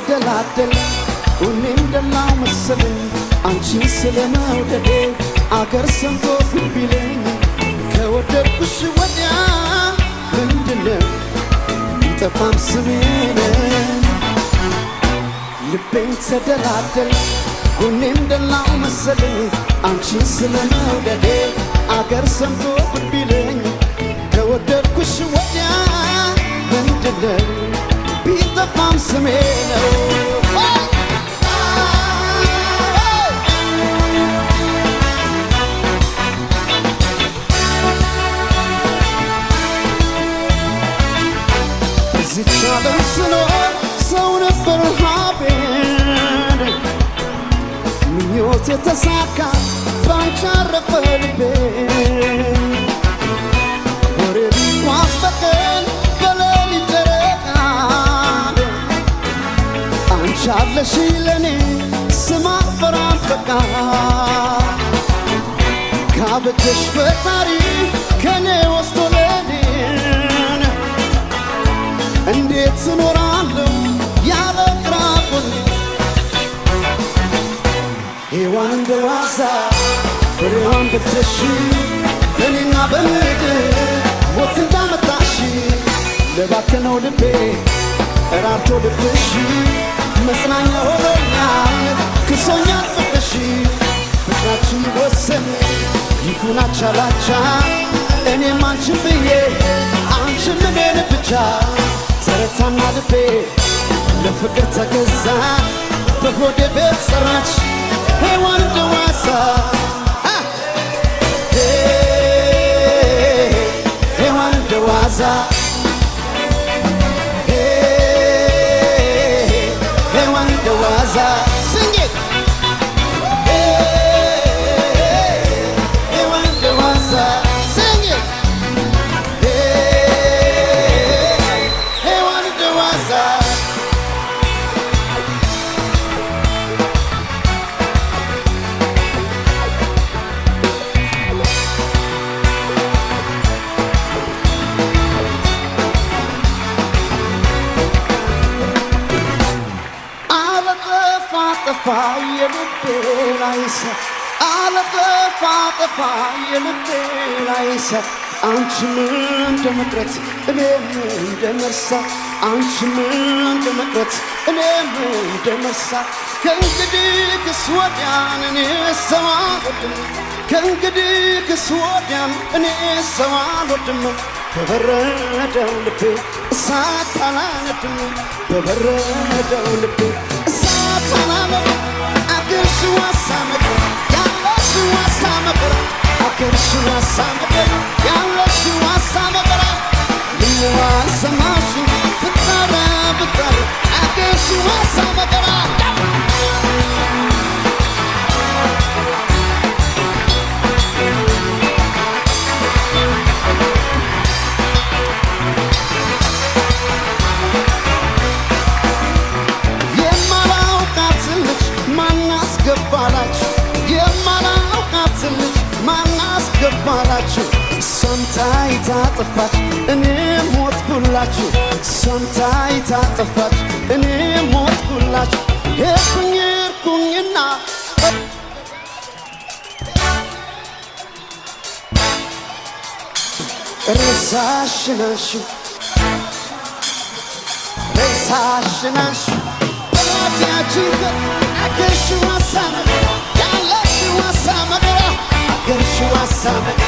ተደላደለ ጎኔም ደላው መሰለኝ አንቺን ስለመውደዴ አገር ሰምቶ ቢለኝ ከወደድኩሽ ወዲያ ምንድነው ቢጠፋም ስሜን ልቤን ተደላደለ ጎኔም ደላው መሰለኝ አንቺን ስለመውደዴ አገር ሰምቶ ቢለኝ ከወደድኩሽ ወዲያ ምንድነው ቢጠፋም ስሜ ነው። እዚች ዓለም ስኖር ሰው ነበር ሀቤን ምኞቴ ተሳካ ባንቺ አረፈ ልቤ ወሬ ቢጓዝ በቀን በሌሊት ጨረቃ አንቺ አለሽ ለኔ ስም አልፈራም በቃ ካበጀሽ ፈጣሪ ከኔ ወስዶ ለኔን እንዴት እኖራለሁ ያለ ግራ ጎኔ ሔዋን እንደ ዋዛ ፍሬዋን በልተሽ በእኔና በምድር ሞት እንዳመጣሽ ለባከነው ልቤ እራርቶ ልብሽ መጽናኛ ሆኖኛል ክሶኛል ፍቅርሽ ፍቅራችን ይወሰን ይሁን አቻ ላቻ እኔም አንቺን ብዬ አንቺም እኔን ብቻ ተረታና ልቤ ለፍቅር ተገዛ በሆዴ ቤት ሰራች ሔዋን እንደ ዋዛ ሔዋን እንደ ዋዛ ሔዋን እንደ ዋዛ። Sing it! ሔዋን እንደ ዋዛ። Sing it! ሔዋን እንደ ዋዛ። አለጠፋ ጠፋ የልቤ ላይ እሳት አለጠፋ ጠፋ የልቤ ላይ እሳት አንቺም እንደ መቅረት እኔም እንደ መርሳት አንቺም እንደ መቅረት እኔም እንደ መርሳት ከእንግዲህ ክስ ወዲያን እኔ ሰው አልወድም ከእንግዲህ ክስ ወዲያን እኔ ሰው አልወድም በበረደው ልቤ እሳት አላነድም በበረደው ልቤ እሳት አላነድም አገርሽ ዋሳ መቅረ ያለሽ ዋሳ መቅረ አገርሽ ዋሳ መቅረ ያለሽ ዋሳ መቅረ ምነው አልሰማሽ ብጠራ ብጠራ አገርሽ ዋሳ መቅረ። የማላውቃትን ልጅ ማናስገባላችሁ የማላውቃትን ልጅ ማናስገባላችሁ ሰምታይ ታጠፋች እኔ ሞትኩላችሁ ሰምታይ ታጠፋች እኔ ሞትኩላችሁ ሄድኩኝ ሄድኩኝና ሬሳሽን አንሺው ሬሳሽን አንሺው በላት ያቺን ከብት አገርሽ ዋሳ መከራ ያለሽ ዋሳ መከራ አገርሽ ዋሳ መከራ።